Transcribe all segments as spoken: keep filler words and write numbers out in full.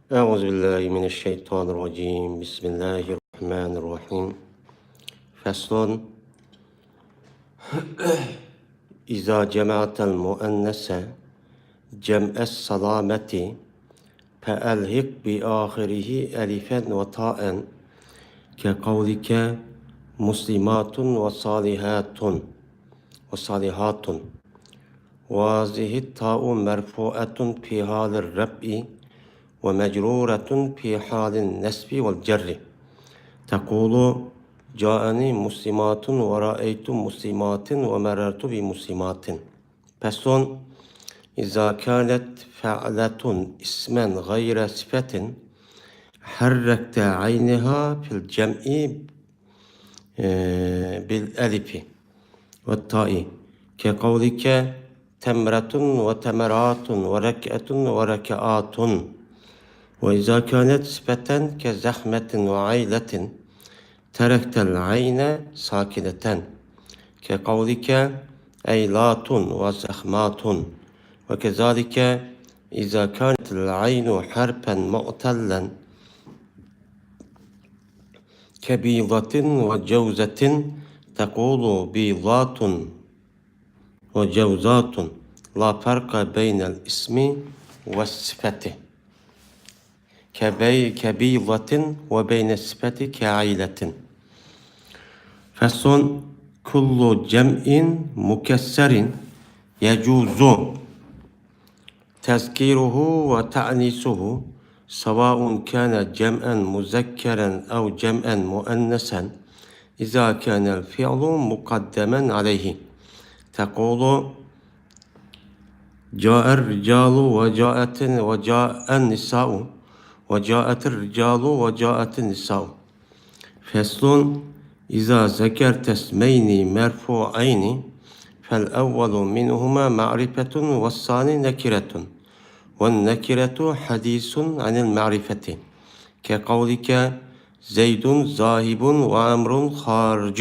أعوذ بالله من الشيطان الرجيم. بسم الله الرحمن الرحيم. فصل. إذا جمعت المؤنث جمع السلامة فألحق بآخره ألفا وتاء، كقولك: مسلمات وصالحات، وصالحات. وهذه التاء مرفوعة في حال الرفع، ومجرورة في حال النصب والجر. تقول: جاءني مسلمات ورأيت مسلمات ومررت بمسلمات. فصل. إذا كانت فعلة اسما غير صفة، حركت عينها في الجمع آه، بالألف والتاء، كقولك: تمرة وتمرات وركعة وركعات. وإذا كانت صفة كزخمة وعيلة، تركت العين ساكنة، كقولك: أيلات وزخمات. وكذلك إذا كانت العين حرفا معتلا، كبيضة وجوزة، تقول بيضات وجوزات، لا فرق بين الاسم والصفة. كبي-، كبيضة، وبين الصفة كعيلة. فصل. كل جمع مكسر يجوز تذكيره وتأنيثه، سواء كان جمعا مذكرا أو جمعا مؤنثا، إذا كان الفعل مقدما عليه. تقول: جاء الرجال وجاءت، وجاء النساء، وجاءت الرجال وجاءت النساء. فصل. إذا ذكرت اسمين مرفوعين، فالأول منهما معرفة والثاني نكرة، والنكرة حديث عن المعرفة، كقولك: زيد ذاهب وعمرو خارج.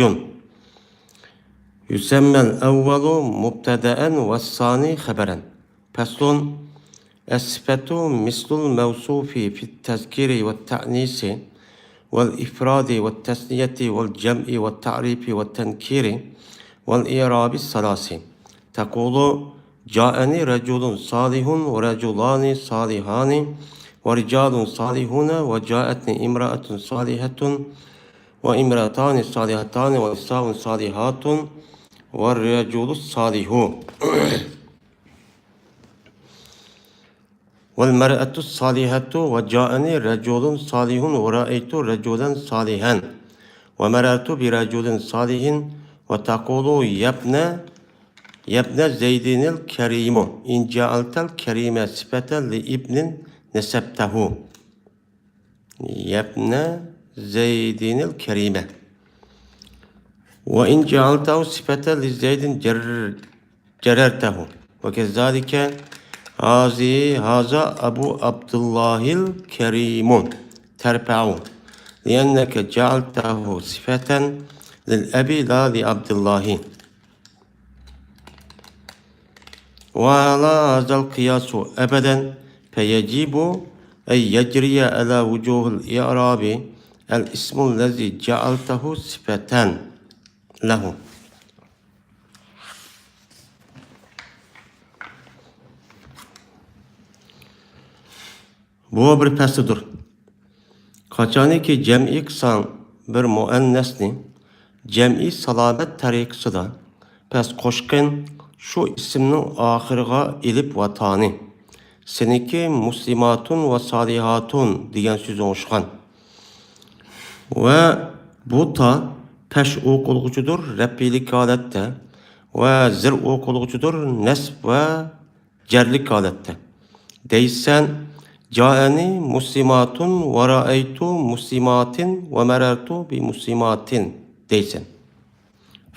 يسمى الأول مبتدأ والثاني خبرا. فصل. الصفة مثل الموصوف في التذكير والتأنيث والإفراد والتثنية والجمع والتعريف والتنكير والإعراب الثلاث. تقول: جاءني رجل صالح ورجلان صالحان ورجال صالحون وجاءتني امرأة صالحة وامرأتان صالحتان ونساء صالحات والرجل الصالح. والمرأة الصالحة وجاءني رجل صالح ورأيت رجلا صالحا ومررت برجل صالح. وتقول: يا ابن، يا ابن زيد الكريم، إن جعلت الكريم صفة لابن نصبته. يا ابن زيد الكريم. وإن جعلته صفة لزيد جر-، جررته. وكذلك هذه، هذا أبو عبد الله الكريم، ترفعه، لأنك جعلته صفة للأب لا لعبد الله. وعلى هذا القياس أبدا، فيجب أن يجري على وجوه الإعراب الاسم الذي جعلته صفة له. بۇ بىر پەسلىدۇر. قاچانكى جەمئىي قىلساڭ بىر مۇئەننەسنى، جەمئىي سالامەت تەرىقىسىدا پەس قوشقىن شۇ ئىسىمنىڭ ئاخىرىغا ئېلىپ ۋاتانى. سېنىڭكى مۇسلىماتۇن ۋە سالىھاتۇن دېگەن سۆز ئوڭشىغان. ۋە بۇ تا پەش ئوقۇلغۇچىدۇر رەپئىيلىك ھالەتتە ۋە زىر ئوقۇلغۇچىدۇر نەسب ۋە جەرلىك ھالەتتە. دەيسەن، جائەنى مۇسلىماتۇن ۋە رائەيتۇ مۇسلىماتىن ۋە مەرەرتۇ بىمۇسلىماتىن دەيسەن.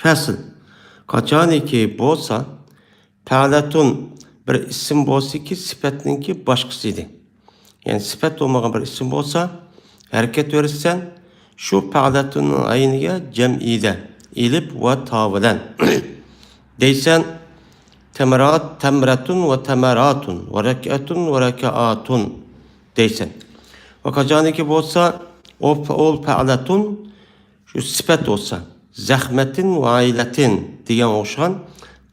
فەسل. قاچانكى بولسا، پەئلەتۇن بىر ئىسىم بولسىكى، سۈپەتنىڭكى باشقىسى ئىدى. يەنى سۈپەت بولمىغان بىر ئىسىم بولسا، ھەرىكەت بېرىسەن، شۇ پەئلەتۇننىڭ ئەينىگە جەمئىيدە، ئېلىپ ۋە تا بىلەن. دەيسەن، تەمرات، تەمرەتۇن ۋە تەمەراتۇن ۋە رەكئەتۇن ۋە رەكەئاتۇن دەيسەن. ۋە قاچانكى بولسا، ئو پەئۇل پەئلەتۇن، شۇ سۈپەت بولسا، زەخمەتىن ۋە ئەيلەتىن دېگەن ئوخشىغان،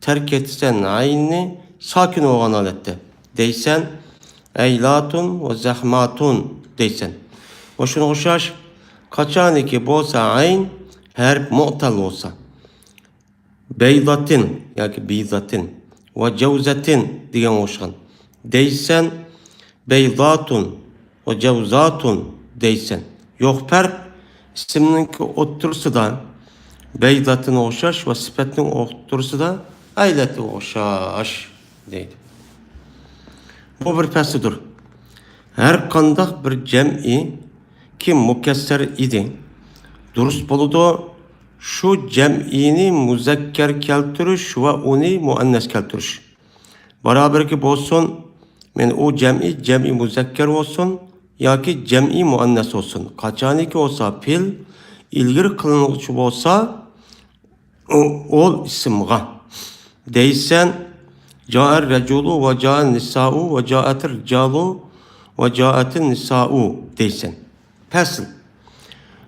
تەرك ئېتىسەن ئەيننى ساكىن بولغان ھالەتتە دەيسەن، ئەيلاتۇن ۋە زەخماتۇن دەيسەن. ۋە شۇنىڭغا ئوخشاش، قاچانكى بولسا ئەين ھەرپ مۇئتەل بولسا، بەيزاتىن ياكى بىزاتىن ۋە جەۋزەتىن دېگەنگە ئوخشىغان. دەيسەن، بەيزاتۇن ۋە جەۋزاتۇن دەيسەن. يوق پەرق، ئىسىمنىڭكى ئوتتۇرىسىدا بەيزاتىنغا ئوخشاش ۋە سۈپەتنىڭ ئوتتۇرىسىدا ئەيلەتكە ئوخشاش دەيدۇ. بۇ بىر پەسلىدۇر. ھەر قانداق بىر جەمئىي كى مۇكەسسەر ئىدى، دۇرۇس بولىدۇ، شۇ جەمئىينى مۇزەككەر كەلتۈرۈش ۋە ئۇنى مۇئەننەس كەلتۈرۈش. بارابەركى بولسۇن، مەن ئۇ جەمئىي، جەمئىي مۇزەككەر بولسۇن ياكى جەمئىي مۇئەننەس بولسۇن. قاچانكى بولسا پېئىل ئىلگىرى قىلىنغۇچى بولسا، ئۇ، ئول ئىسىمغا دەيسەن، جائەر رەجۇلۇ ۋە جائەن نىسائۇ ۋە جائەتىر رىجالۇ ۋە جائەتىن نىسائۇ دەيسەن. پەسىل.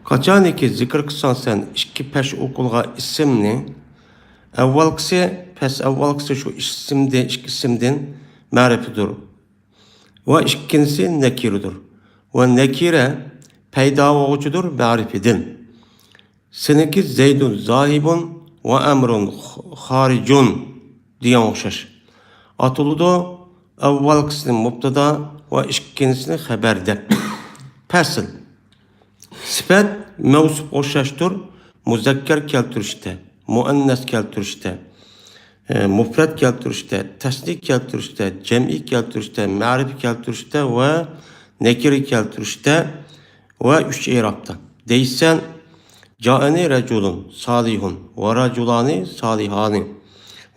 قاچانكى زىكىر قىلساڭ سەن ئىككى پەش ئوقۇلغان ئىسىمنى، ئەۋۋالقىسى، پەس ئەۋۋالقىسى شۇ ئىسىمدىن، ئىككى ئىسىمدىن مەرىپىدۇر. ۋە ئىككىنچىسى نەكىرىدۇر. ۋە نەكىرە پەيدا بولغۇچىدۇر مەرىپىدىن. سېنىڭكى زەيدۇن زاھىبۇن ۋە ئەمرۇن خارىجۇن دېگەن ئوخشاش. ئاتىلىدۇ ئەۋۋالقىسىنى مۇبتادا ۋە ئىككىنچىسىنى خەبەر دەپ. پەسىل. سۈپەت مەۋسۇپقا ئوخشاشتۇر، مۇزەككەر كەلتۈرۈشتە، مۇئەننەس كەلتۈرۈشتە، ئە، مۇپرەت كەلتۈرۈشتە، تەسنىي كەلتۈرۈشتە، جەمئىي كەلتۈرۈشتە، مەرىپە كەلتۈرۈشتە ۋە نەكىرە كەلتۈرۈشتە ۋە ئۈچ ئېرابتا. دەيسەن، جائەنى رەجۇلۇن سالىھۇن ۋە رەجۇلانى سالىھانى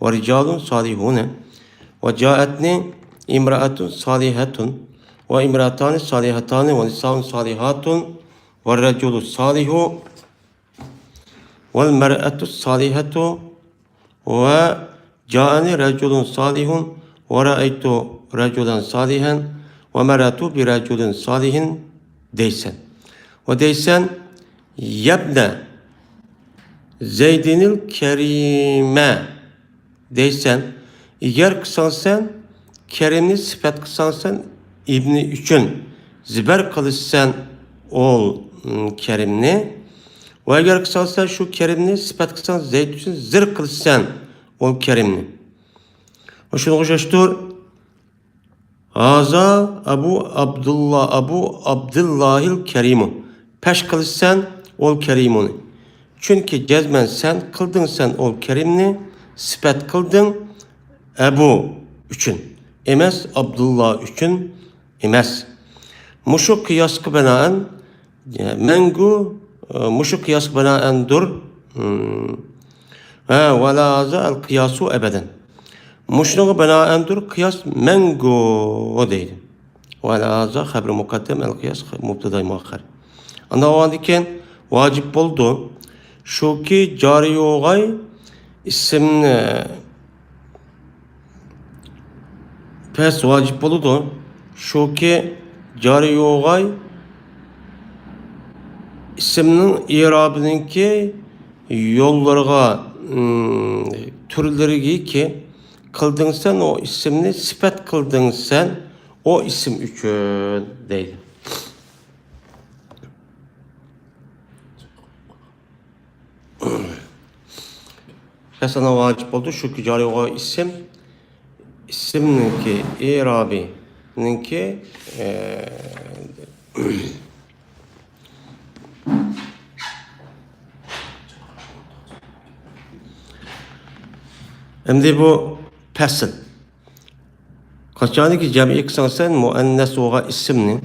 ۋە رىجالۇن سالىھۇنە ۋە جائەتنى ئىمرائەتۇن سالىھەتۇن ۋە ئىمرائەتانى سالىھەتانى ۋە نىسائۇن سالىھاتۇن ۋە رەجۇلۇ سالىھۇ ۋەل مەرئەتۇ سالىھەتۇ ۋە جائەنى رەجۇلۇن سالىھۇن ۋە رەئەيتۇ رەجۇلەن سالىھەن ۋە مەرەتۇ بىرەجۇلىن سالىھىن دەيسەن. ۋە دەيسەن، يەبنە زەيدىنىل كەرىمە دەيسەن. ئەگەر قىلساڭ سەن، كەرىمنى سۈپەت قىلساڭ سەن، ئىبنى ئۈچۈن زىبەر قىلىسەن ئول، م، كەرىمنى. ۋە ئەگەر قىلساڭ سەن شۇ كەرىمنى سۈپەت قىلساڭ، زەيد ئۈچۈن زىر قىلىسەن ئول كەرىمنى. ۋە شۇنىڭغا ئوخشاشتۇر. ھازا ئەبۇ ئابدۇللا، ئەبۇ ئابدىللاھىل كەرىمۇ. پەش قىلىسەن ئول كەرىمۇنى. چۈنكى جەزمەن سەن قىلدىڭ سەن ئول كەرىمنى، سۈپەت قىلدىڭ ئەبۇ ئۈچۈن ئەمەس، ئابدۇللا ئۈچۈن ئەمەس. مۇشۇ قىياسقا بىنائەن، مەڭگۈ، ئە، مۇشۇ قىياسقا بىنائەندۇر. ھىم. ھە، ۋە لا ھازا ئەل قىياسۇ ئەبەدەن. مۇشۇنىڭغا بىنائەندۇر قىياس مەڭگۈ دەيدۇ. ۋە لا ھازا خەبىرى مۇقەددەم ئەل قىياس مۇبتىداي مۇئەخخەر. ئاندىن ئاۋۋالدىن كېيىن ۋاجىپ بولىدۇ. شۇكى جارى بولغاي ئىسىمنى پەس ۋاجىپ بولىدۇ. شۇكى جارى بولغاي ئىسىمنىڭ ئېرابىنىڭكى يوللىرىغا، ئىم، تۈرلىرىگىكى قىلدىڭ سەن ئۇ ئىسىمنى، سۈپەت قىلدىڭ سەن ئۇ ئىسىم ئۈچۈن دەيدۇ. پەسلىنىڭ ۋاجىپ بولدى، شۇكى جارى بولغان ئىسىم، ئىسىمنىڭكى، ئېرابىنىڭكى، ئە، ئەمدى بۇ پەسىل. قاچانكى جەمئىي قىلساڭ سەن مۇئەننەس بولغان ئىسىمنى،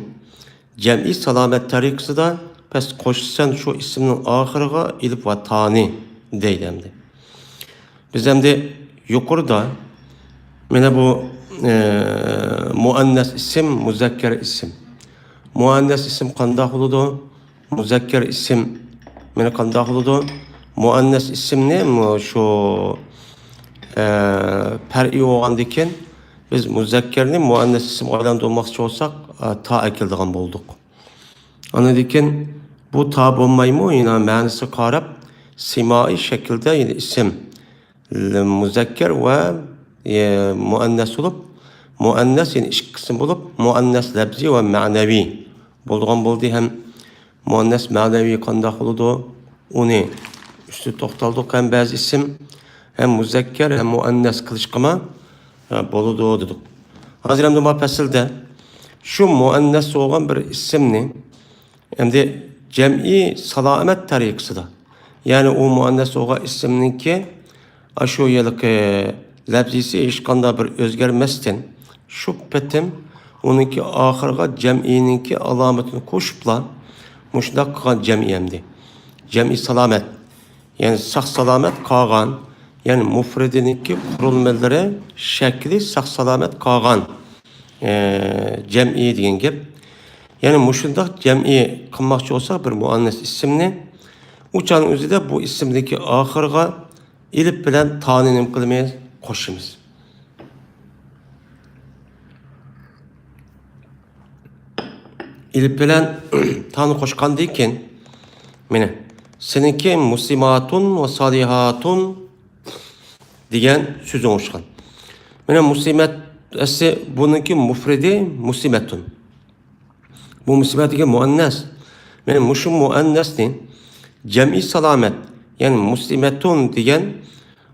جەمئىي سالامەت تەرىقىسىدا پەس قوشىسەن شۇ ئىسىمنىڭ ئاخىرىغا ئېلىپ ۋە تانى دەيدۇ ئەمدى. بىز ئەمدى يۇقىرىدا مانا بۇ، ئە، مۇئەننەس ئىسىم، مۇزەككەر ئىسىم. مۇئەننەس ئىسىم قانداق بولىدۇ؟ مۇزەككەر ئىسىم مانا قانداق بولىدۇ؟ مۇئەننەس ئىسىمنى مۇ-، شۇ، ئە، پەرئىي بولغاندىكىن بىز مۇزەككەرنى مۇئەننەس ئىسىمغا ئايلاندۇرماقچى بولساق، ئە، تا ئەكېلىدىغان بولدۇق. ئاندىن كېيىن بۇ تا بولمايمۇ، يەنە مەنىسىگە قاراپ سىمائىي شەكىلدە يەنە ئىسىم، مۇزەككەر ۋە، ئە، مۇئەننەس بولۇپ، مۇئەننەس يەنە ئىككى قىسىم بولۇپ، مۇئەننەس لەپزىي ۋە مەنەۋىي بولىدىغان بولدى. ھەم مۇئەننەس مەنەۋىي قانداق بولىدۇ؟ ئۇنى ئۈستىدە توختالدۇق. ھەم بەزى ئىسىم ھەم مۇزەككەر ھەم مۇئەننەس قىلىشقىمۇ، ئە، بولىدۇ دېدۇق. ھازىر ئەمدى ما پەسىلدە شۇ مۇئەننەس بولغان بىر ئىسىمنى ئەمدى جەمئىي سالامەت تەرىقىسىدا، يەنى ئۇ مۇئەننەس بولغان ئىسىمنىڭكى ئاشۇ ھېلىقى لەپزىسى ھېچقانداق بىر ئۆزگەرمەستىن، شۇ پېتىم ئۇنىڭكى ئاخىرىغا جەمئىينىڭكى ئالامىتىنى قوشۇپلا، مۇشۇنداق قىلغان جەمئىي ئەمدى. جەمئىي سالامەت، يەنى ساق-سالامەت قالغان، يەنى مۇفرىدىنىڭكى قۇرۇلمىلىرى، شەكلى ساق-سالامەت قالغان، ئە، جەمئىي دېگەن گەپ. يەنى مۇشۇنداق جەمئىي قىلماقچى بولساق بىر مۇئەننەس ئىسىمنى، ئۇ چاغنىڭ ئۆزىدە بۇ ئىسىمدىكى ئاخىرىغا ئېلىپ بىلەن تانى نېمە قىلىمىز؟ قوشىمىز. ئېلىپ بىلەن تانى قوشقاندىن كېيىن، مانا، سېنىڭكى مۇسلىماتۇن ۋە سالىھاتۇن دېگەن سۆزۈڭ ئوخشىغان. مانا، مۇسلىمەت، ئەسلى بۇنىڭكى مۇفرىدى مۇسلىمەتۇن. بۇ مۇسلىمەت دېگەن مۇئەننەس. مانا مۇشۇ مۇئەننەسنى جەمئىي سالامەت، يەنى مۇسلىمەتۇن دېگەن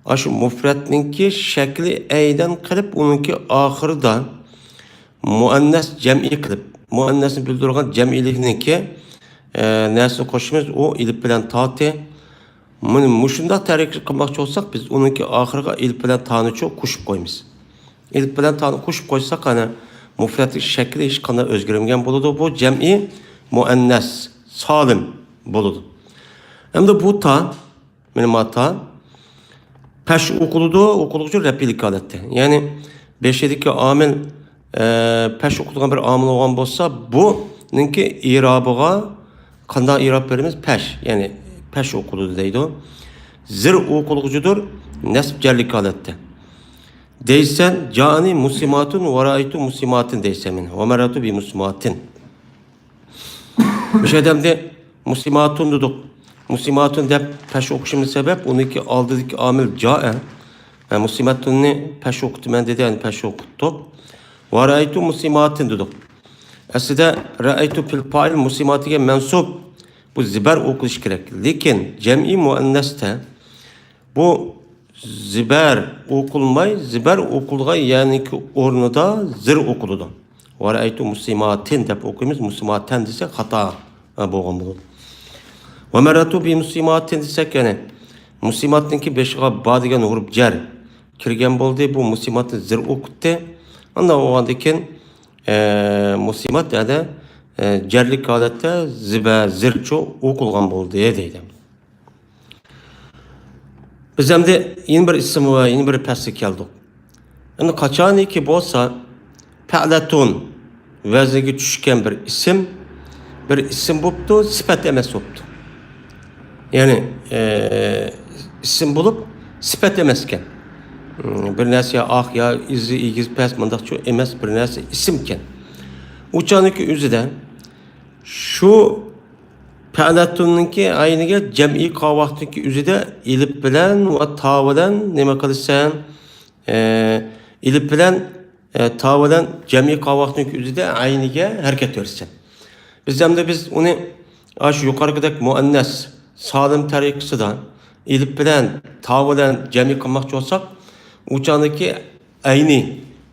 ئاشۇ مۇفرەتنىڭكى شەكلى ئەينەن قىلىپ، ئۇنىڭكى ئاخىرىدا مۇئەننەس جەمئىي قىلىپ، مۇئەننەسنى بىلدۈرىدىغان جەمئىيلىكنىڭكى، ئە، نەرسىنى قوشىمىز، ئۇ ئېلىپ بىلەن تاتى. مۇنى مۇشۇنداق تەركىب قىلماقچى بولساق، بىز ئۇنىڭكى ئاخىرىغا ئېلىپ بىلەن تانىچۇ قوشۇپ قويىمىز. ئېلىپ بىلەن تانى قوشۇپ قويساق، ئەنە مۇفرەتنىڭ شەكلى ھېچقانداق ئۆزگەرمىگەن بولىدۇ. بۇ جەمئىي مۇئەننەس سالىم بولىدۇ. ئەمدى بۇ تا، مانا ما تا پەش ئوقۇلىدۇ، ئوقۇلغۇچى رەپئىيلىك ھالەتتە. يەنى بېشىدىكى ئامىل، ئە، پەش ئوقۇلغان بىر ئامىل بولغان بولسا، بۇنىڭكى ئىرابىغا قانداق ئىراب بېرىمىز؟ پەش، يەنى پەش ئوقۇلىدۇ دەيدۇ. زىر ئوقۇلغۇچىدۇر، نەسب جەرلىك ھالەتتە. دەيسەن، جائانى مۇسلىماتۇن ۋە رەئەيتۇ مۇسلىماتىن دەيسەن مانا. ۋە مەررەتۇ بى مۇسلىماتىن. مۇشۇ يەردە ئەمدى مۇسلىماتۇن دېدۇق. مۇسلىماتۇن دەپ پەش ئوقۇشىمىز سەۋەب، ئۇنىڭكى ئالدىدىكى ئامىل جائە. ھە، مۇسلىماتۇننى پەش ئوقۇتىمەن دېدى، يەنى پەش ئوقۇتتۇق. ۋە رەئەيتۇ مۇسلىماتىن دېدۇق. ئەسلىدە رەئەيتۇ پىل پائىل، مۇسلىمات دېگەن مەنسۇب. بۇ زىبەر ئوقۇلۇشى كېرەك. لېكىن جەمئىي مۇئەننەستە بۇ زىبەر ئوقۇلماي، زىبەر ئوقۇلغان يەرنىڭكى ئورنىدا زىر ئوقۇلىدۇ. ۋە رەئەيتۇ مۇسلىماتىن دەپ ئوقۇيمىز، مۇسلىماتەن دېسەك خاتا، ھە، بولغان بولىدۇ. ۋە مەررەتۇ بى مۇسلىماتىن دېسەك، يەنى مۇسلىماتنىڭكى بېشىغا با دېگەن ھۇرۇپ جەر كىرگەن بولدى. بۇ مۇسلىماتنى زىر ئوقۇتتى. ئاندىن بولغاندىن كېيىن، ئە، مۇسلىمات يەنە، ئە، جەرلىك ھالەتتە زىبە، زىرچۇ ئوقۇلغان بولدى دەيدۇ. بىز ئەمدى يەنە بىر ئىسىم ۋە يەنە بىر پەسىلگە كەلدۇق. ئەمدى قاچانكى بولسا پەئلەتۇن ۋەزنىگە چۈشكەن بىر ئىسىم، بىر ئىسىم بوپتۇ، سۈپەت ئەمەس بوپتۇ. يەنى، ئە، ئىسىم بولۇپ، سۈپەت ئەمەسكەن. بىر نەرسە يا ئاق، يا ئېگىز، پەس، مۇنداقچۇ ئەمەس، بىر نەرسە ئىسىمكەن. ئۇ چاغنىڭكى ئۆزىدە شۇ پەئلەتۇننىڭكى ئەينىگە جەمئىي قاۋاقتىكى ئۆزىدە ئېلىپ بىلەن ۋە تا بىلەن نېمە قىلىسەن؟ ئە، ئېلىپ بىلەن، ئە، تا بىلەن جەمئىي قاۋاقتىكى ئۆزىدە ئەينىگە ھەرىكەت بېرىسەن. بىز ئەمدى بىز ئۇنى ئاشۇ يۇقىرىقىدەك مۇئەننەس سالىم تەرىقىسىدا ئېلىپ بىلەن تا بىلەن جەمئىي قىلماقچى بولساق، ئۇ چاغدىكى ئەينى،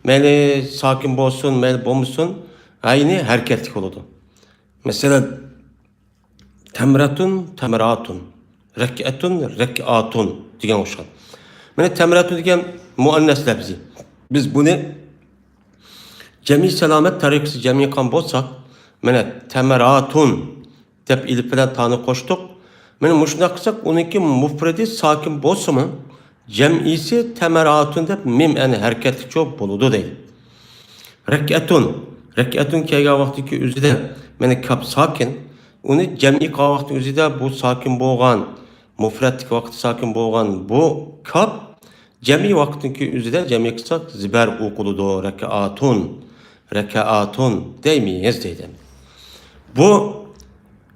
مەيلى ساكىن بولسۇن، مەيلى بولمىسۇن، ئەينى ھەرىكەتلىك بولىدۇ. مەسىلەن، تەمرەتۇن، تەمراتۇن، رەكئەتۇن، رەكئاتۇن دېگەن ئوخشىغان. مانا تەمرەتۇن دېگەن مۇئەننەس لەپزى. بىز بۇنى جەمئىي سالامەت تەرىقىسى جەمئىي قىلغان بولساق، مانا تەمراتۇن دەپ ئېلىپ بىلەن تانى قوشتۇق. مانا مۇشۇنداق قىلساق، ئۇنىڭكى مۇفرىدى ساكىن بولسىمۇ، جەمئىيسى تەمراتۇن دەپ مىم ئەنە ھەرىكەتلىك چوپ بولىدۇ دەيدۇ. رەكئەتۇن، رەكئەتۇن كەلگەن ۋاقتىدىكى ئۆزىدە، مانا كاپ ساكىن، ئۇنى جەمئىي قىلغان ۋاقتىنىڭ ئۆزىدە بۇ ساكىن بولغان، مۇفرەتتىكى ۋاقىتتا ساكىن بولغان بۇ كاپ جەمئىي ۋاقىتنىڭكى ئۆزىدە جەمئىي قىلساق زىبەر ئوقۇلىدۇ، رەكئاتۇن، رەكئاتۇن دەيمىز دەيدۇ. بۇ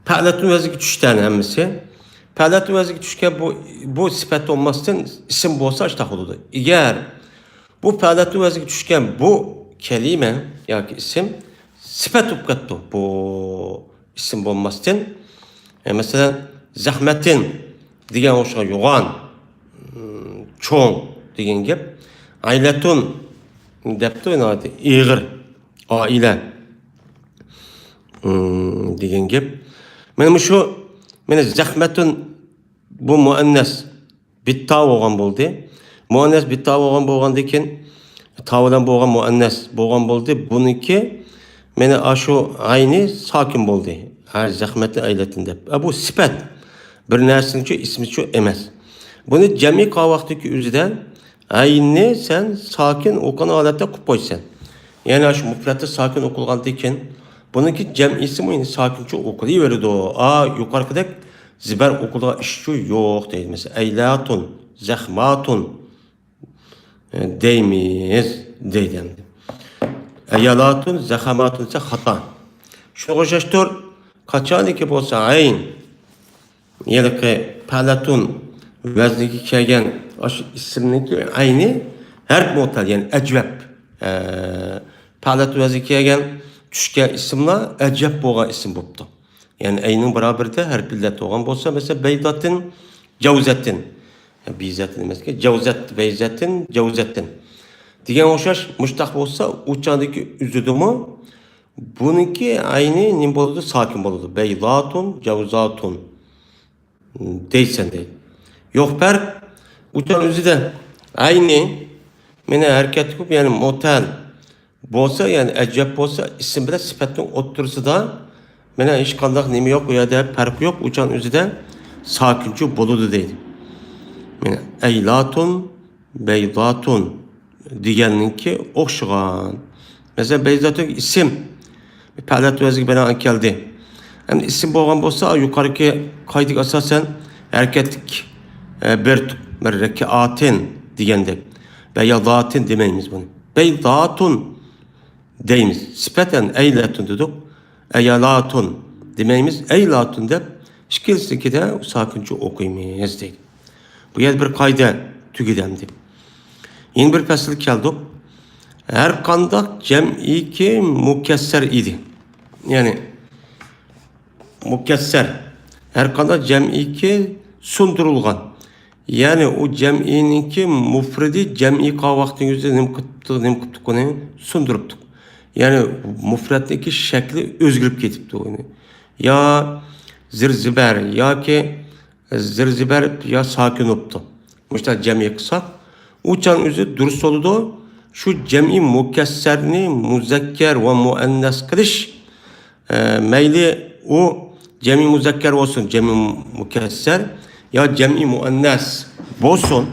پەئلەتۇن ۋەزنىگە چۈشتى ھەممىسى. پەئلەتۇن ۋەزنىگە چۈشكەن بۇ، بۇ سۈپەت بولماستىن ئىسىم بولسا ئاشتاق بولىدۇ. ئەگەر بۇ پەئلەتۇن ۋەزنىگە چۈشكەن بۇ كەلىمە ياكى ئىسىم سۈپەت بولۇپ كەتتى. بۇ ئىسىم بولماستىن، ئە، مەسىلەن، زەخمەتىن دېگەن ئوخشىغان يوغان، چوڭ دېگەن گەپ. ئايلەتۇن دەپتۇ، ناھايىتى ئېغىر، ئائىلە، دېگەن گەپ. مانا مۇشۇ، مانا زەخمەتۇن بۇ مۇئەننەس بىتتا بولغان بولدى. مۇئەننەس بىتتا بولغان بولغاندىن كېيىن، تا بىلەن بولغان مۇئەننەس بولغان بولدى. بۇنىڭكى مانا ئاشۇ ئەينى ساكىن بولدى. ھە، زەخمەتنى ئەيلەتتىن دەپ. ئە، بۇ سۈپەت. بىر نەرسىنىڭچۇ ئىسمىچۇ ئەمەس. بۇنى جەمئىي قىلغان ۋاقتىدىكى ئۆزىدە ئەيننى سەن ساكىن ئوقۇغان ھالەتتە قىلىپ قويىسەن. يەنى ئاشۇ مۇپرەتتە ساكىن ئوقۇلغاندىن كېيىن، بۇنىڭكى جەمئىيسىمۇ يەنە ساكىنچە ئوقۇلۇۋېرىدۇ. ئا، يۇقىرىقىدەك زىبەر ئوقۇلىدىغان ئىشچۇ يوق دەيدۇ. مەسىلەن، ئەيلاتۇن، زەخماتۇن، ئە، دەيمىز دەيدۇ ئەمدى. ئەيالاتۇن، زەخەماتۇن دېسە خاتا. شۇنىڭغا ئوخشاشتۇر، قاچانكى بولسا ئەين، ھېلىقى پەلەتۇن ۋەزنىگە كەلگەن ئاشۇ ئىسىمنىڭكى ئەينى ھەرپ مۇئتەل، يەنى ئەجۋەب. ئە، پەلەتۇن ۋەزنىگە كەلگەن، چۈشكەن ئىسىملار ئەجۋەب بولغان ئىسىم بوپتۇ. يەنى ئەينىڭ بارابىرىدە ھەرپ ئىللەت بولغان بولسا، مەسىلەن، بەيزاتىن، جەۋزەتىن. بىزەتىن ئەمەسكەن، جەۋزەت، بەيزەتىن، جەۋزەتىن دېگەن ئوخشاش. مۇشتاق بولسا، ئۇ چاغدىكى ئۆزىدىمۇ بۇنىڭكى ئەينى نېمە بولىدۇ؟ ساكىن بولىدۇ. بەيزاتۇن، جەۋزاتۇن دەيسەن دەيدۇ. يوق پەرق. ئۇچان ئۆزىدە ئەينى مانا ھەرىكەتلىك بولۇپ، يەنى مۇتەل بولسا، يەنى ئەجۋەب بولسا، ئىسىم بىلەن سۈپەتنىڭ ئوتتۇرىسىدا مانا ھېچقانداق نېمە يوق، ئۇ يەردە پەرق يوق. ئۇچان ئۆزىدە ساكىنچۇ بولىدۇ دەيدۇ. مانا ئەيلاتۇن، بەيزاتۇن دېگەننىڭكى ئوخشىغان. مەسىلەن، بەيزاتۇن ئىسىم، پەلەت ۋەزنىگە بىنائەن كەلدى. ئەمدى ئىسىم بولغان بولسا، يۇقىرىقى قائىدىگە ئاساسەن ھەرىكەتلىك، ئە، بىر، بىر رەكەئاتىن دېگەندەك. بەيزاتىن دېمەيمىز بۇنى. بەيزاتۇن دەيمىز. سۈپەتەن ئەيلاتۇن دېدۇق. ئەيالاتۇن دېمەيمىز، ئەيلاتۇن دەپ ئىككىلىسىنىڭكىدە ساكىنچە ئوقۇيمىز دەيدۇ. بۇ يەردە بىر قائىدە تۈگىدى ئەمدى. يەنە بىر پەسىلگە كەلدۇق. ھەر قانداق جەمئىيكى مۇكەسسەر ئىدى. يەنى مۇكەسسەر. ھەر قانداق جەمئىيكى سۇندۇرۇلغان. يەنى ئۇ جەمئىينىڭكى مۇفرىدى جەمئىي قىلغان ۋاقتىنىڭ ئۆزىدە نېمە قىپتۇق، نېمە قىپتۇق ئۇنى؟ سۇندۇرۇپتۇق. يەنى مۇفرەتنىڭكى شەكلى ئۆزگىرىپ كېتىپتۇ ئۇنى. يا زىر زىبەر ياكى زىر زىبەر يا ساكىن بوپتۇ. مۇشۇنداق جەمئىي قىلساق، ئۇ چاغ ئۆزى دۇرۇس بولىدۇ. شۇ جەمئىي مۇكەسسەرنى مۇزەككەر ۋە مۇئەننەس قىلىش، ئە، مەيلى ئۇ جەمئىي مۇزەككەر بولسۇن، جەمئىي مۇكەسسەر يا جەمئىي مۇئەننەس بولسۇن،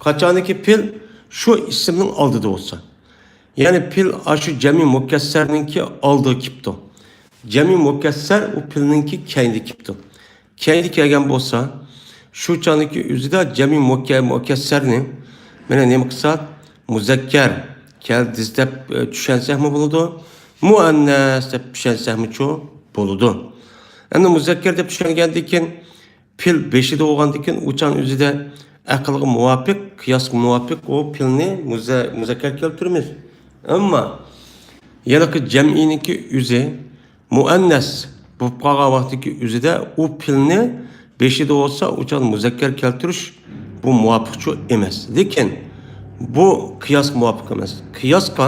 قاچانكى پېئىل شۇ ئىسىمنىڭ ئالدىدا بولسا. يەنى پېئىل ئاشۇ جەمئىي مۇكەسسەرنىڭكى ئالدىغا كېلىپتۇ. جەمئىي مۇكەسسەر ئۇ پېئىلنىڭكى كەينىدە كېلىپتۇ. كەينىدە كەلگەن بولسا، شۇ چاغدىكى ئۆزىدە جەمئىي مۇكە-، مۇكەسسەرنى مانا نېمە قىلسا، مۇزەككەر كەلدى دەپ، ئە، چۈشەنسەكمۇ بولىدۇ، مۇئەننەس دەپ چۈشەنسەكمۇچۇ بولىدۇ. ئەمدى مۇزەككەر دەپ چۈشەنگەندىن كېيىن، پېئىل بېشىدا بولغاندىن كېيىن، ئۇ چاغ ئۆزىدە ئەقىلگە مۇۋاپىق، قىياسقا مۇۋاپىق ئۇ پېئىلنى مۇزە-، مۇزەككەر كەلتۈرىمىز. ئەمما ھېلىقى جەمئىينىڭكى ئۆزى مۇئەننەس بولۇپ قالغان ۋاقتىدىكى ئۆزىدە ئۇ پېئىلنى بېشىدا بولسا، ئۇ چاغدا مۇزەككەر كەلتۈرۈش بۇ مۇۋاپىقچۇ ئەمەس. لېكىن بۇ قىياسقا مۇۋاپىق ئەمەس. قىياسقا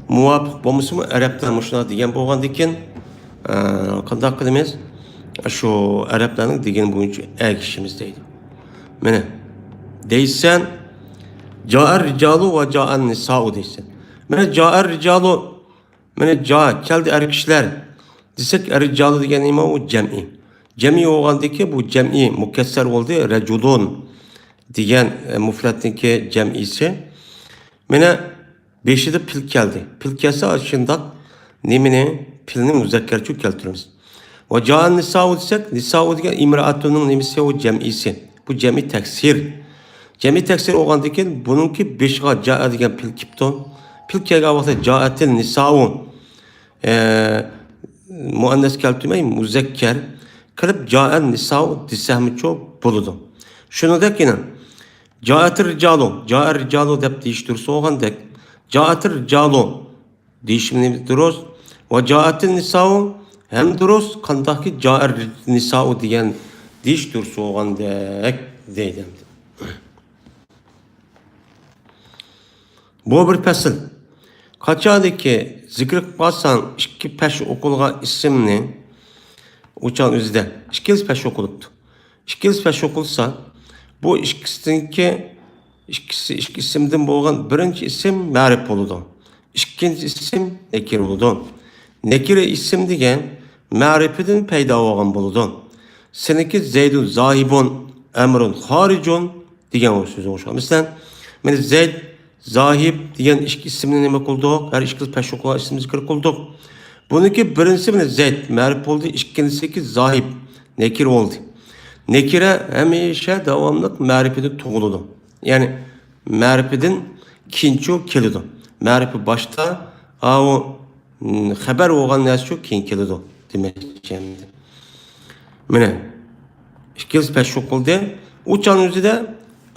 مۇۋاپىق بولمىسىمۇ، ئەرەبلەر مۇشۇنداق دېگەن بولغاندىكىن، ئە، قانداق قىلىمىز؟ شۇ ئەرەبلەرنىڭ دېگىنى بويىچە ئەگىشىمىز دەيدۇ. مانا، دەيسەن، جائەر رىجالۇ ۋە جائەن نىسائۇ دەيسەن. مانا، جائەر رىجالۇ، مانا، جا، كەلدى ئەر كىشىلەر دېسەك، ئەر رىجالۇ دېگەن نېمە؟ ئۇ جەمئىي. جەمئىي بولغاندىكى بۇ جەمئىي مۇكەسسەر بولدى، رەجۇلۇن دېگەن، ئە، مۇفرەتنىڭكى جەمئىيسى. مانا، بېشىدا پېئىل كەلدى. پېئىل كەلسە، شۇنداق نېمىنى؟ پېئىلنى مۇزەككەرچۇ كەلتۈرىمىز. ۋە جائەن نىسائۇ دېسەك، نىسائۇ دېگەن ئىمرائەتۇننىڭ نېمىسى؟ ئۇ جەمئىيسى. بۇ جەمئىي تەكسىر. جەمئىي تەكسىر بولغاندىن كېيىن، بۇنىڭكى بېشىغا جائە دېگەن پېئىل كېلىپتۇ. پېئىل كەلگەن ۋاقىتتا جائەتىل نىسائۇ، ئە، مۇئەننەس كەلتۈرمەي، مۇزەككەر. قىلىپ جائەن نىسائۇ دېسەمچۇ بولىدۇ. شۇنىڭدەك يەنە جائەتىر رىجالۇ، جائەر رىجالۇ دەپ دېيىش دۇرۇس بولغاندەك، جائەتىر رىجالۇ دېيىشىمىز دۇرۇس. ۋە جائەتىن نىسائۇ ھەم دۇرۇس، قانداقكى جائەر نىسائۇ دېگەن دېيىش دۇرۇس بولغاندەك دەيدۇ. بۇ بىر پەسىل. قاچانكى زىكىر قىلىپ قالساڭ ئىككى پەش ئوقۇلغان ئىسىمنى، ئۇچان ئۆزىدە ئىككىلىسى پەش ئوقۇلۇپتۇ. ئىككىلىسى پەش ئوقۇلسا، بۇ ئىككىسىدىكى، ئىككىسى، ئىككى ئىسىمدىن بولغان بىرىنچى ئىسىم مەرىپ بولىدۇ. ئىككىنچى ئىسىم نەكىر بولىدۇ. نەكىر ئىسىم دېگەن مەرىپىدىن پەيدا بولغان بولىدۇ. سېنىڭكى زەيدۇن زاھىبۇن، ئەمرۇن خارىجۇن دېگەن سۆزگە ئوخشايدۇ. مەسىلەن، مانا زەيد، زاھىب دېگەن ئىككى ئىسىمنى نېمە قىلدۇق؟ ھەر ئىككىلىسى پەش ئوقۇلغان ئىسىمنى زىكىر قىلدۇق. بۇنىڭكى بىرىنچىسى مانا زەيد، مەرىپ بولدى، ئىككىنچىسىكى زاھىب، نەكىر بولدى. نەكىرە ھەمىشە داۋاملىق مەرىپىدىن تۇغۇلىدۇ. يەنى مەرىپىدىن كېيىنچۇ كېلىدۇ. مەرىپە باشتا، ئاۋۇ، م، خەبەر بولغان نەرسىچۇ كېيىن كېلىدۇ دېمەكچى ئەمدى. مانا، ئىككىلىسى پەش ئوقۇلدى. ئۇ چاغنىڭ ئۆزىدە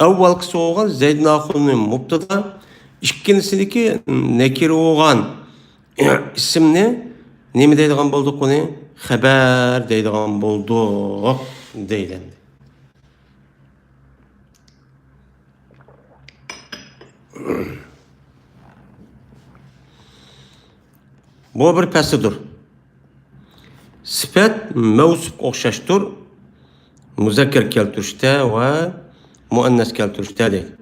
ئەۋۋەلقىسى بولغان زەيدۇن ئاخۇنى مۇبتىدا، ئىككىنچىسىدىكى نەكىر بولغان ئىسىمنى نېمە دەيدىغان بولدۇق ئۇنى؟ خەبەر دەيدىغان بولدۇق دەيدۇ ئەمدى. بۇ بىر پەسلىدۇر. سۈپەت مەۋسۇپقا ئوخشاشتۇر. مۇزەككەر كەلتۈرۈشتە ۋە مۇئەننەس كەلتۈرۈشتە دەيدۇ.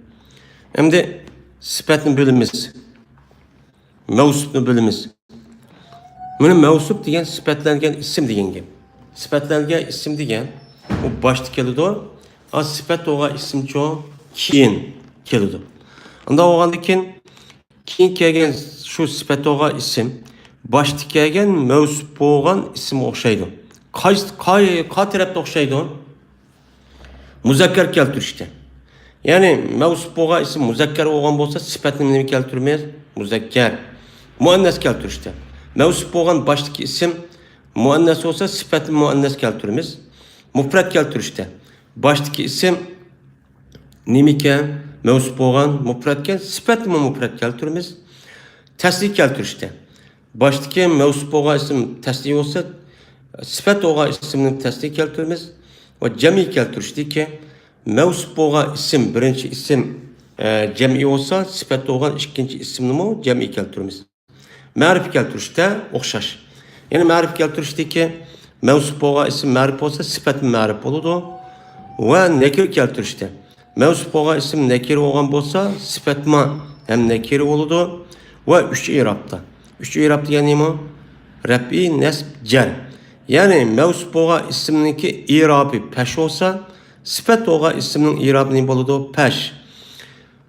ئەمدى سۈپەتنى بىلىمىز. مەۋسۇپنى بىلىمىز. مانا مەۋسۇپ دېگەن سۈپەتلەنگەن ئىسىم دېگەن گەپ. سۈپەتلەنگەن ئىسىم دېگەن ئۇ باشتا كېلىدۇ. ئا، سۈپەت بولغان ئىسىمچۇ كېيىن كېلىدۇ. ئۇنداق بولغاندىن كېيىن، كېيىن كەلگەن شۇ سۈپەت بولغان ئىسىم باشتا كەلگەن مەۋسۇپ بولغان ئىسىمغا ئوخشايدۇ. قايسى، قاي-، قا تەرەپتە ئوخشايدۇ؟ مۇزەككەر كەلتۈرۈشتە. يەنى مەۋسۇپ بولغان ئىسىم مۇزەككەر بولغان بولسا، سۈپەتنى نېمە كەلتۈرىمىز؟ مۇزەككەر. مۇئەننەس كەلتۈرۈشتە. مەۋسۇپ بولغان باشتىكى ئىسىم مۇئەننەس بولسا، سۈپەتنى مۇئەننەس كەلتۈرىمىز. مۇپرەت كەلتۈرۈشتە. باشتىكى ئىسىم نېمىكەن؟ مەۋسۇپ بولغان مۇپرەتكەن، سۈپەتنىمۇ مۇپرەت كەلتۈرىمىز. تەسنىيە كەلتۈرۈشتە. باشتىكى مەۋسۇپ بولغان ئىسىم تەسنىيە بولسا، سۈپەت بولغان ئىسىمنى تەسنىيە كەلتۈرىمىز. ۋە جەمئىي كەلتۈرۈشتىكى مەۋسۇپ بولغان ئىسىم، بىرىنچى ئىسىم، ئە، جەمئىي بولسا، سۈپەت بولغان ئىككىنچى ئىسىمنىمۇ جەمئىي كەلتۈرىمىز. مەرىپە كەلتۈرۈشتە ئوخشاش. يەنى مەرىپە كەلتۈرۈشتىكى مەۋسۇپ بولغان ئىسىم مەرىپ بولسا، سۈپەتمۇ مەرىپ بولىدۇ. ۋە نەكىر كەلتۈرۈشتە مەۋسۇپ بولغان ئىسىم نەكىر بولغان بولسا، سۈپەتمۇ ھەم نەكىر بولىدۇ. ۋە ئۈچ ئىرابتا. ئۈچ ئىراب دېگەن نېمە؟ رەپئى، نەسب، جەر. يەنى مەۋسۇپ بولغان ئىسىمنىڭكى ئىرابى پەش بولسا، سۈپەت بولغان ئىسىمنىڭ ئىرابى نېمە بولىدۇ؟ پەش.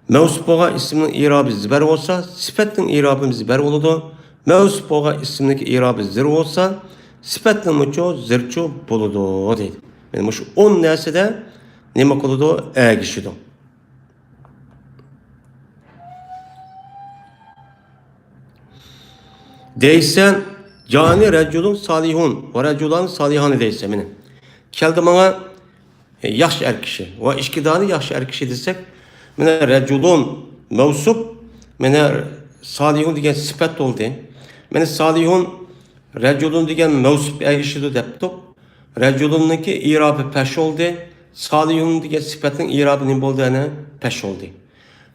مەۋسۇپ بولغان ئىسىمنىڭ ئىرابى زىبەر بولسا، سۈپەتنىڭ ئىرابىمۇ زىبەر بولىدۇ. مەۋسۇپ بولغان ئىسىمنىڭكى ئىرابى زىر بولسا، سۈپەتنىڭمۇچۇ زىرچۇ بولىدۇ دەيدۇ. يەنى مۇشۇ ئون نەرسىدە نېمە قىلىدۇ؟ ئەگىشىدۇ. دەيسەن، جانى رەجۇلۇن سالىھۇن ۋە رەجۇلانى سالىھانى دەيسەن، مېنى. كەلدى ماڭا، ئە، ياخشى ئەر كىشى ۋە ئىككى دانە ياخشى ئەر كىشى دېسەك، مانا رەجۇلۇن مەۋسۇپ، مانا سالىھۇن دېگەن سۈپەت بولدى. مانا سالىھۇن رەجۇلۇن دېگەن مەۋسۇپ ئەگىشىدۇ دەپتۇق. رەجۇلۇننىڭكى ئىرابى پەش بولدى. سالىھۇن دېگەن سۈپەتنىڭ ئىرابى نېمە بولدى؟ ئەنە پەش بولدى.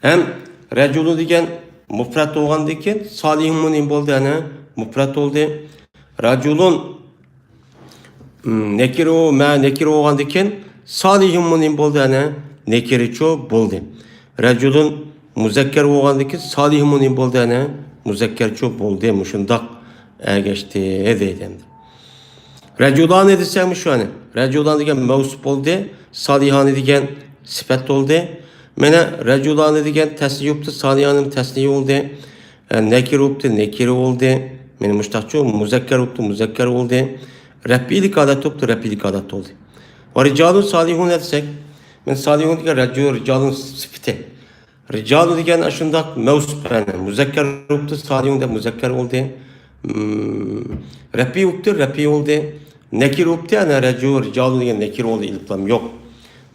ھەم رەجۇلۇن دېگەن مۇپرەت بولغاندىن كېيىن سالىھۇنمۇ نېمە بولدى؟ ئەنە مۇپرەت بولدى. رەجۇلۇن، م، نەكىرە، مە نەكىرە بولغاندىن كېيىن سالىھۇنمۇ نېمە بولدى؟ ئەنە نەكىرىچۇ بولدى. رەجۇلۇن مۇزەككەر بولغاندىن كېيىن سالىھۇنمۇ نېمە بولدى؟ ئەنە مۇزەككەرچۇ بولدى. مۇشۇنداق ئەگەشتى دەيدۇ ئەمدى. رەجۇلانى دېسەكمۇ شۇ ئەنە. رەجۇلان دېگەن مەۋسۇپ بولدى، سالىھانى دېگەن سۈپەت بولدى. مانا رەجۇلانى دېگەن تەسنىيە بوپتۇ، سالىھانى تەسنىيە بولدى. ئە، نەكىرە بوپتۇ، نەكىرە بولدى. مانا مۇشتاقچۇ، مۇزەككەر بوپتۇ، مۇزەككەر بولدى. رەپئىيلىك ھالەت بوپتۇ، رەپئىيلىك ھالەت بولدى. ۋە رىجالۇن سالىھۇن دېسەك، مانا سالىھۇن دېگەن رەجۇ-، رىجالۇن سۈپىتى. رىجالۇ دېگەن ئاشۇنداق مەۋسۇپ، يەنى مۇزەككەر بوپتۇ، سالىھۇن دەپ مۇزەككەر بولدى. م، رەپئىي بوپتۇ، رەپئىي بولدى. نەكىر بوپتۇ، يەنى رەجۇ، رىجالۇ دېگەن نەكىر بولدى، ئېلىپلام يوق.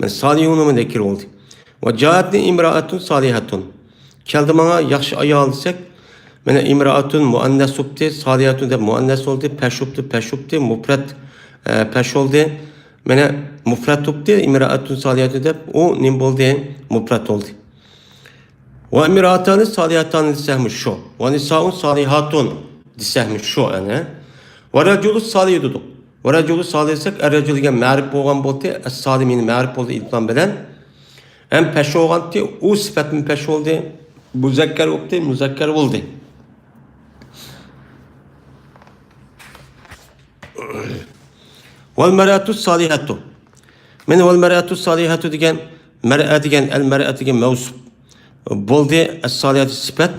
مەن سالىھۇنمۇ نەكىر بولدى. ۋە جائەتنى ئىمرائەتۇن سالىھەتۇن. كەلدى ماڭا ياخشى ئايال دېسەك، مانا ئىمرائەتۇن مۇئەننەس بوپتۇ، سالىھەتۇن دەپ مۇئەننەس بولدى، پەش بوپتۇ، پەش بوپتۇ، مۇپرەت، ئە، پەش بولدى. مانا مۇپرەت بوپتۇ، ئىمرائەتۇن سالىھەتۇن دەپ ئۇ نېمە بولدى؟ مۇپرەت بولدى. ۋە ئىمرائەتانى سالىھەتانى دېسەكمۇ شۇ. ۋە نىسائۇن سالىھاتۇن دېسەكمۇ شۇ ئەنە. ۋە رەجۇلۇ سالىھ دېدۇق. ۋە رەجۇلۇ سالىھ دېسەك، ئەر رەجۇل دېگەن مەرىپ بولغان بولدى، ئەس سالىھ مەرىپ بولدى ئېلىپلام بىلەن. ھەم پەش بولغانتى، ئۇ سۈپەتمۇ پەش بولدى. مۇزەككەر بوپتى، مۇزەككەر بولدى. ۋەل مەرئەتۇ سالىھەتۇ. مانا ۋەل مەرئەتۇ سالىھەتۇ دېگەن مەرئە دېگەن، ئەل مەرئە دېگەن مەۋسۇپ بولدى، ئەس سالىھەتۇ سۈپەت.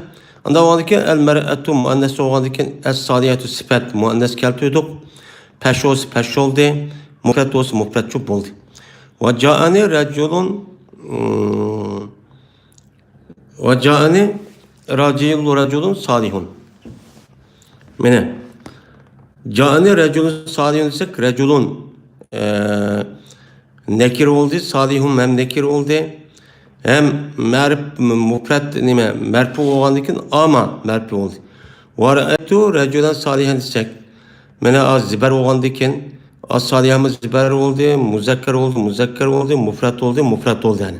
ئاندىن بولغاندىن كېيىن ئەل مەرئەتۇ مۇئەننەس بولغاندىن كېيىن ئەس سالىھەتۇ سۈپەت مۇئەننەس كەلتۈردۇق. پەش بولسا پەش بولدى، مۇپرەت بولسا مۇپرەتچۇ بولدى. ۋە جائەنى رەجۇلۇن، ۋە جائەنى رەجۇلۇن، رەجۇلۇن سالىھۇن. مانا جائەنى رەجۇلۇن سالىھۇن دېسەك، رەجۇلۇن، ئە، نەكىر بولدى، سالىھۇن ھەم نەكىر بولدى. ھەم مەرىپ، مۇپرەت نېمە، مەرپۇ بولغاندىن كېيىن ئاما مەرپۇ بولدى. ۋە رەئەيتۇ رەجۇلەن سالىھەن دېسەك، مانا ھازىر زىبەر بولغاندىن كېيىن، ئا سالىھەمۇ زىبەر بولدى، مۇزەككەر بولدى، مۇزەككەر بولدى، مۇپرەت بولدى، مۇپرەت بولدى يەنى.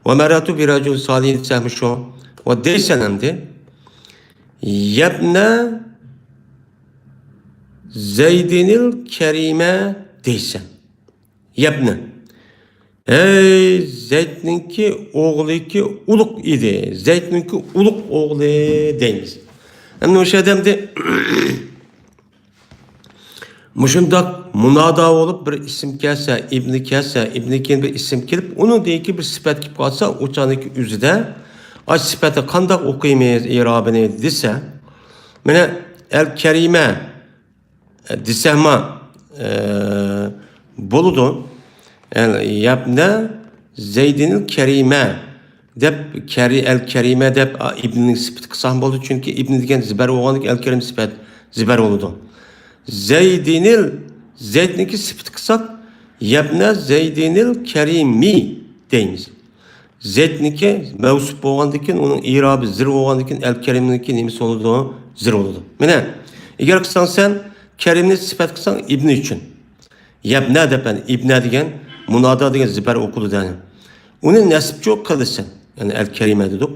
ۋە مەررەتۇ بىرەجۇلىن سالىھىن دېسەكمۇ شۇ. ۋە دەيسەن ئەمدى. يەبنە زەيدىنىل كەرىمە دەيسەن. يەبنە. ھەي، زەيدنىڭكى ئوغلىكى ئۇلۇغ ئىدى. زەيدنىڭكى ئۇلۇغ ئوغلى دەيمىز. ئەمدى ئوشۇ ئادەمدە مۇشۇنداق مۇنادا بولۇپ بىر ئىسىم كەلسە، ئىبنى كەلسە، ئىبنى كېيىن بىر ئىسىم كېلىپ، ئۇنىڭدىن كېيىن بىر سۈپەت كېلىپ قالسا، ئۇ چاغنىڭكى ئۆزىدە، ئاش سۈپەتنى قانداق ئوقۇيمىز ئىرابىنى دېسە، مانا ئەل كەرىمە دېسەكمۇ، ئە، بولىدۇ. ئەل يەبنە زەيدىنىل كەرىمە دەپ، كەرى-، ئەل كەرىمە دەپ، ئا، ئىبنىنىڭ سۈپىتى قىلساق بولىدۇ. چۈنكى ئىبنى دېگەن زىبەر بولغاندىكىن ئەل كەرىم سۈپەت زىبەر بولىدۇ. زەيدىنىل، زەيدنىڭكى سۈپىتى قىلساق، يەبنە زەيدىنىل كەرىمى دەيمىز. زەيدنىڭكى مەۋسۇپ بولغاندىكىن، ئۇنىڭ ئىرابى زىر بولغاندىكىن، ئەل كەرىمنىڭكى نېمىسى بولىدۇ؟ زىر بولىدۇ. مانا، ئەگەر قىلساڭ سەن كەرىمنى سۈپەت قىلساڭ ئىبنى ئۈچۈن. يەبنە دەپ، يەنى ئىبنە دېگەن مۇنادا دېگەن زىبەر ئوقۇلىدۇ، يەنى. ئۇنى نەسبچۇ قىلىسەن، يەنى ئەل كەرىمە دېدۇق.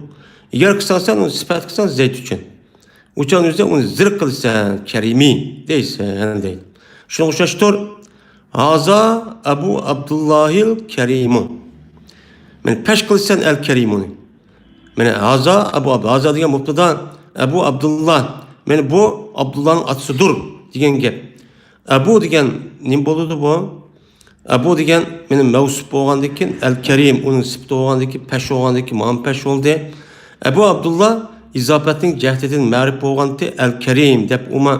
ئەگەر قىلساڭ سەن ئۇنى سۈپەت قىلساڭ زەيد ئۈچۈن. ئۇچان ئۆزى ئۇنى زىر قىلىسەن، كەرىمى دەيسەن، دەيدۇ. شۇنىڭغا ئوخشاشتۇر. ھازا ئەبۇ ئابدۇللاھىل كەرىمۇ. مانا پەش قىلىسەن ئەل كەرىمۇنى. مانا ھازا ئەبۇ ئابدۇ-، ھازا دېگەن مۇبتادا، ئەبۇ ئابدۇللا. مانا بۇ ئابدۇللانىڭ ئاتىسىدۇر دېگەن گەپ. ئەبۇ دېگەن نېمە بولىدۇ بۇ؟ ئەبۇ دېگەن مانا مەۋسۇپ بولغاندىن كېيىن ئەل كەرىم، ئۇنىڭ سۈپىتى بولغاندىن كېيىن پەش بولغاندىن كېيىن مانا پەش بولدى. ئەبۇ ئابدۇللا ئىزاپەتنىڭ جەھىتىدىن مەرىپ بولغانتى ئەل كەرىم دەپ ئۇما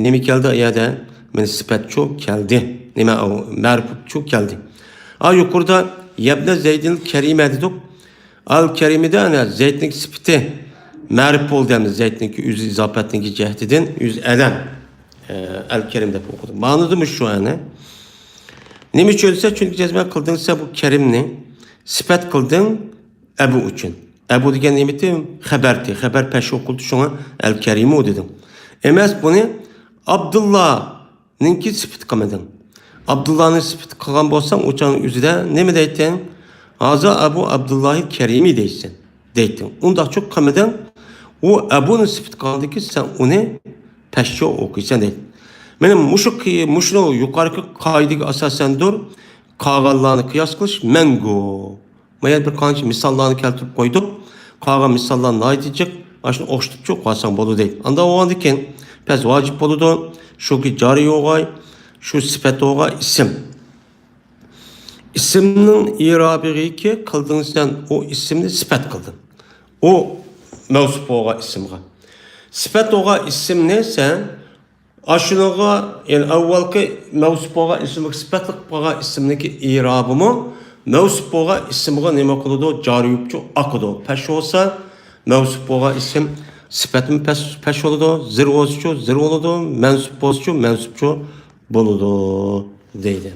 نېمە كەلدى ئۇ يەردە؟ مانا سۈپەتچۇ كەلدى. نېمە ئۇ؟ مەرىپچۇ كەلدى. ئا يۇقىرىدا يەبنە زەيدىل كەرىمە دېدۇق. ئەل كەرىمىدە ئەنە زەيدنىڭ سۈپىتى مەرىپ بولدى ئەمدى زەيدنىڭكى ئۆزى ئىزاپەتنىڭكى جەھىتىدىن ئۆزى ئەلەم. ئە، ئەل كەرىم دەپ ئوقۇدۇق. مانىدىمۇ شۇ ئەنە. نېمە ئۈچۈن دېسە، چۈنكى جەزمەن قىلدىڭ دېسە بۇ كەرىمنى سۈپەت قىلدىڭ ئەبۇ ئۈچۈن. ئەبۇ دېگەن نېمىتى؟ خەبەرتى. خەبەر پەش ئوقۇلدى، شۇڭا ئەل كەرىمۇ دېدىڭ. ئەمەس، بۇنى ئابدۇللانىڭكى سۈپىتى قىلمىدىڭ. ئابدۇللانىڭ سۈپىتى قىلغان بولساڭ، ئۇ چاغنىڭ ئۆزىدە نېمە دەيتتىڭ؟ ھازا ئەبۇ ئابدۇللاھىل كەرىمى دەيسەن، دەيتتىڭ. ئۇنداقچۇ قىلمىدىڭ. ئۇ ئەبۇنىڭ سۈپىتى قىلغاندىن كېيىن سەن ئۇنى پەشچۇ ئوقۇيسەن دەيدۇ. مانا مۇشۇ قى-، مۇشۇ يۇقىرىقى قائىدىگە ئاساسەندۇر قالغانلارنى قىياس قىلىش مەنگۇ. ما يەنە بىر قانچە مىساللارنى كەلتۈرۈپ قويدۇق. قالغان مىساللار ناھايىتى جىق، ئاشۇنى ئوخشىتىپچۇ قالساڭ بولىدۇ دەيدۇ. ئانداق بولغاندىن كېيىن پەس ۋاجىپ بولىدۇ. شۇكى جارى بولغاي، شۇ سۈپەت بولغاي ئىسىم. ئىسىمنىڭ ئىرابىغىكى قىلدىڭ سەن، ئۇ ئىسىمنى سۈپەت قىلدىڭ. ئۇ مەۋسۇپ بولغان ئىسىمغا. سۈپەت بولغان ئىسىمنى سەن ئاشۇنىڭغا، يەنى ئەۋۋەلقى مەۋسۇپ بولغان ئىسىمغا سۈپەتلىك بولغان ئىسىمنىڭكى ئىرابىمۇ مەۋسۇپ بولغان ئىسىمغا نېمە قىلىدۇ؟ جارى بوپچۇ ئاقىدۇ. پەش بولسا مەۋسۇپ بولغان ئىسىم سۈپەتمۇ پەش، پەش بولىدۇ. زىر بولسىچۇ زىر بولىدۇ. مەنسۇپ بولسىچۇ مەنسۇپچۇ بولىدۇ، دەيدۇ.